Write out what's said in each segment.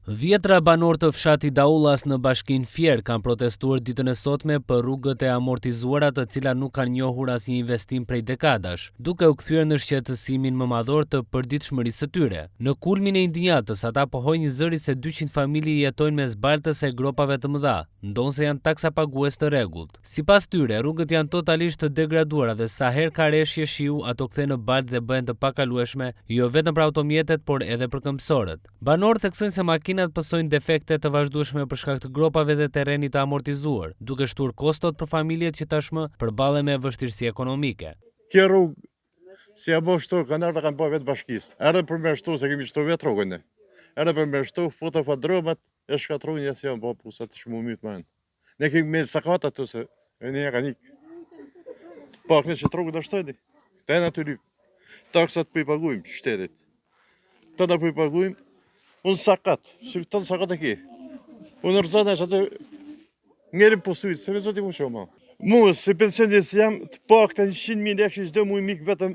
Dhjetëra banorë të fshatit Daullas në bashkinë Fier kanë protestuar ditën e sotme për rrugët e amortizuara të cilat nuk kanë njohur asnjë investim prej dekadash, duke u kthyer në shqetësimin më madhor të përditshmërisë së tyre. Në kulmin e indinjatës, ata pohojnë njëzëri se 200 familje jetojnë mes baltës e gropave të mëdha, ndonëse janë taksapagues të rregullt. Sipas tyre, rrugët janë totalisht të degraduara dhe sa herë ka reshje shiu, ato kthehen në baltë dhe bëhen të pakalueshme, jo vetëm për automjetet, por edhe për këmbësorët. Banorët theksojnë se makinat pësojnë defekte të vazhdueshme për shkak të gropave dhe terrenit të amortizuar, duke shtuar kostot për familjet që tashmë përballen me vështirësi ekonomike. Kjo rrugë si ja bo shtu, kanë ardhë kanë bo vetë bashkisë. Erdhën për me shtu, se kemi shtu vetë rrugën ne. Erdhën për me shtu, futën fadromat, e shkatrun ja si janë bo pusa të shumë mytë më Ne kemi me sakat ato se e ne kanë ik. Po ne që rrugën do shtojnë. Këta janë aty lyp. Taksat po i paguajmë shtetit. Të po i paguajmë. Unë sakat, si të sakat e ki. Unë rrëzona që aty ngerim pusujt, se me zoti mu që ma. Mu, si pensionist jam, të paktën 100.000 lekë që çdo muj mik vetëm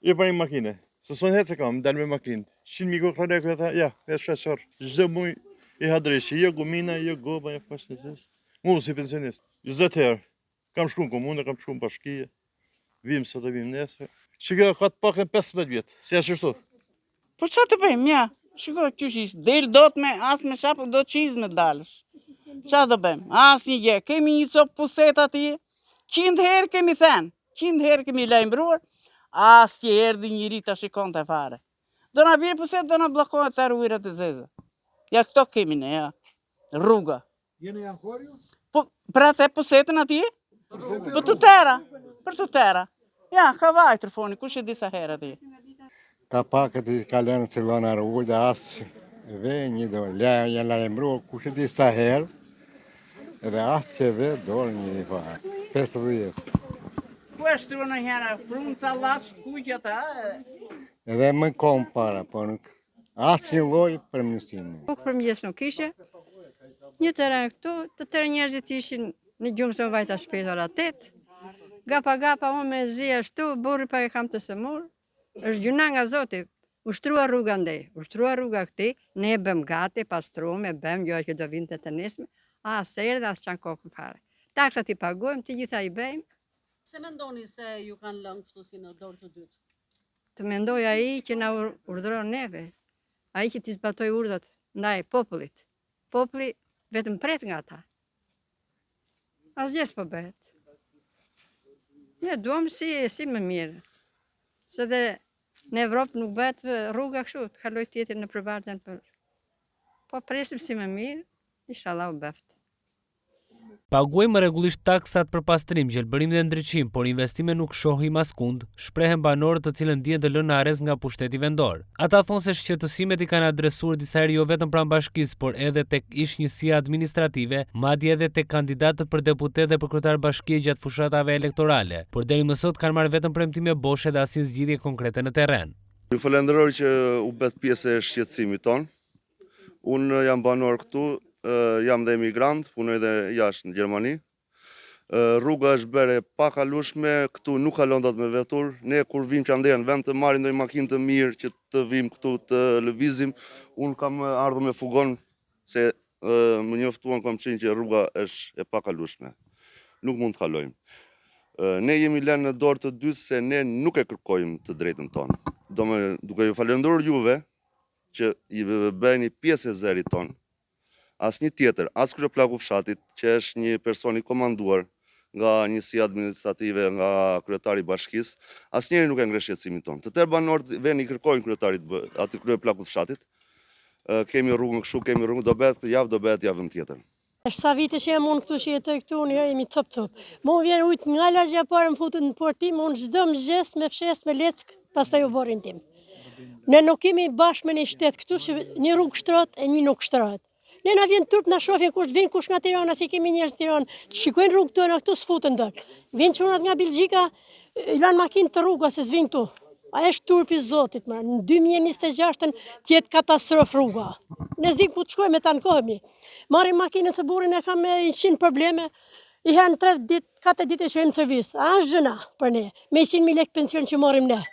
i për një makine. Se s'un hec e kam, dal me makinë. 100.000 kokra lekë ata, ja, e sheqer. Çdo muj i hadreshi, jo gumina, jo goma, jo pas në zes. Mu si pensionist, 20 herë. Kam shku në komunë, kam shku në bashkie. Vim sot e vim nesër. Që kjo ka të paktën 15 vjet, si është kështu. Po ça të bëjmë, ja, shiko qysh ish, del dot me, as me shapë, do çizme dalësh. Ça do bëjmë, asnjë gjë, kemi një copë puset aty, qind herë kemi thënë, qind herë kemi lajmëruar, as që erdhi njeri ta shikonte fare. Do na bjerë puset, do na bllokohet tërë ujërat e zeza. Ja këto kemi ne, ja, rruga. Jeni ankuar ju? Po, për atë pusetën atje? Po të tëra, për të tëra. Ja, ka vajtur foni, kush e di sa herë atje. Ka pak e të ka lënë si lëna rrugë dhe as dhe një do, le, janë lajmëruar kush e di sa herë, edhe as që dhe dorë një i fare. 50. Ku e shtruan në herë, prunë ca llaç, kuq ata? Edhe më kom para, po nuk, Asnjë lloj përmirësimi. Bukë për mëngjes nuk kishe. Një terren këtu, të tërë njerëzit ishin në gjumë se unë vajta shpejt ora 8. Gapa gapa unë me zi ashtu, burri pa e kam të sëmurë. Është gjynah nga Zoti. U shtrua rruga andej, u shtrua rruga këtej, ne e bëmë gati, pastruam, e bëmë gjoja që do vinte të nesërmen, as erdhi, as çan kokën fare. Taksat i paguajmë, të gjitha i bëjmë. Pse mendoni se ju kanë lënë kështu si në dorë të dytë? Të mendojë ai që na urdhëron neve, ai që t'i zbatojë urdhrat ndaj popullit. Populli vetëm pret nga ata. Asgjë s'po bëhet. Ne duam si si më mirë. Se dhe në Evropë nuk bëhet rruga kështu, të kalojë tjetri nëpër baltë për. Po presim si më mirë, inshallah u bëftë. Paguajmë rregullisht taksat për pastrim, gjelbërim dhe ndriçim, por investime nuk shohim askund, shprehen banorët të cilët ndihen të lënë në harresë nga pushteti vendor. Ata thonë se shqetësimet i kanë adresuar disa herë jo vetëm pranë bashkisë, por edhe tek ish-njësia administrative, madje edhe tek kandidatët për deputetë dhe për kryetar bashkie gjatë fushatave elektorale, por deri më sot kanë marrë vetëm premtime boshe dhe asnjë zgjidhje konkrete në terren. Ju falenderoj që u bëtë pjesë e shqetësimit tonë. Unë jam banor këtu, jam dhe emigrant, punoj dhe jashtë në Gjermani. Rruga është bërë e pakalueshme, këtu nuk kalon dot me veturë. Ne kur vim që andej në vend të marrim ndonjë makinë të mirë që të vim këtu të lëvizim, unë kam ardhur me fugon se më njoftuan komshinjtë që rruga është e pakalueshme. Nuk mund të kalojmë. Ne jemi lënë në dorë të dytë se ne nuk e kërkojmë të drejtën tonë. Do me, duke ju falënderuar juve, që i bëheni pjesë e zërit tonë. Asnjë tjetër, as kryeplaku i fshatit, që është një person i komanduar nga njësia administrative, nga kryetari i bashkisë, asnjëri nuk e ngre shqetësimin tonë. Të tërë banorët vijnë i kërkojnë kryetarit, aty kryeplakut të fshatit, kemi rrugën kështu, kemi rrugën, do bëhet këtë javë, do bëhet javën tjetër. Është sa vite që jam unë këtu që jetoj këtu, unë jemi copë copë. Mu vjen ujtë nga lagja e parë më futet në portë tim, unë çdo mëngjes me fshesë me leckë, pastaj oborrin tim. Ne nuk kemi bashkë me një shtet këtu që një rrugë shtrohet e një nuk shtrohet. Ne na vjen turp na shohin kush vin kush nga Tirana, si kemi njerëz në Tiranë, të shikojnë rrugët tona këtu s'futen dot. Vin çunat nga Belgjika, i lanë makinë te rruga se s'vin këtu. A është turpi i Zotit, më, në 2026-ën të jetë katastrofë rruga. Ne s'dim ku të shkojmë e të ankohemi. Marrim makinën se burrin e kam me 100 probleme, një herë në 3 ditë, 4 ditë e çojmë në servis. A është gjynah për ne, me 100.000 lekë pension që marrim ne.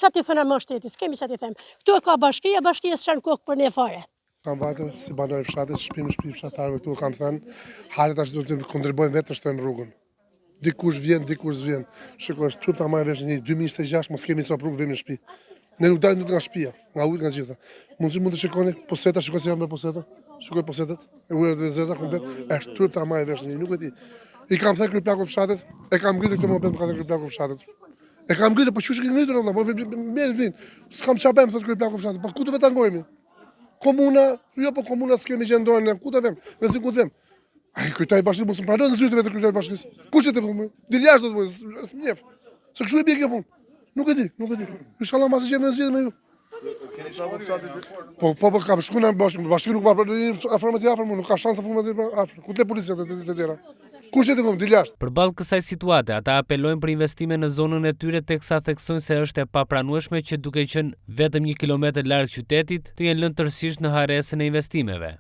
Ça t'i themi më shtetit, s'kemi ça t'i them. Këtu e ka bashkia, bashkia s'çan kokë për ne fare. Kam vajtur si banor i fshatit, shtëpi më shtëpi fshatarëve këtu kam thënë, hajde tash do të kontribuojmë vetë të shtrojmë rrugën. Dikush vjen, dikush s'vjen. Shiko, është turp ta marrë vesh një 2026 mos kemi copë rrugë vemi në shtëpi. Ne nuk dalim dot nga shtëpia, nga ujët nga gjitha. Mund të mund të shikoni puseta, shikoj si janë me puseta. Shikoj pusetat, e ujërat e zeza komplet. Është turp ta marrë vesh një, nuk e di. I kam thënë kryeplakut fshatit, e kam ngritur këtë mohabet, më ka thënë kryeplaku fshatit. E kam ngritur, po qysh e ke ngritur valla, po merr vin. S'kam çfarë bëjmë thotë kryeplaku fshatit, po ku të vetangojmë? Komuna, jo po komuna s'kemi gjë në ku të vem? Ne si ku të vem? Ai kryetari i bashkisë mos më pranon në zyrë të vetë kryetari i bashkisë. Kush e të thonë? Dil jashtë do të thonë, s'më njeh. Se kështu e bie kjo punë. Nuk e di, nuk e di. Inshallah masi gjejmë zgjidhje me ju. Po, po, po, kam shku në bashkë, bashkë nuk ma pranon afër me ti afër, nuk ka shansa fund me ti afër. Ku të policia të të tjera? Kush e të thonë, dil jashtë. Përballë kësaj situate, ata apelojnë për investime në zonën e tyre teksa theksojnë se është e papranueshme që duke qenë vetëm një kilometër larg qytetit, të jenë lënë tërësisht në harresën e investimeve.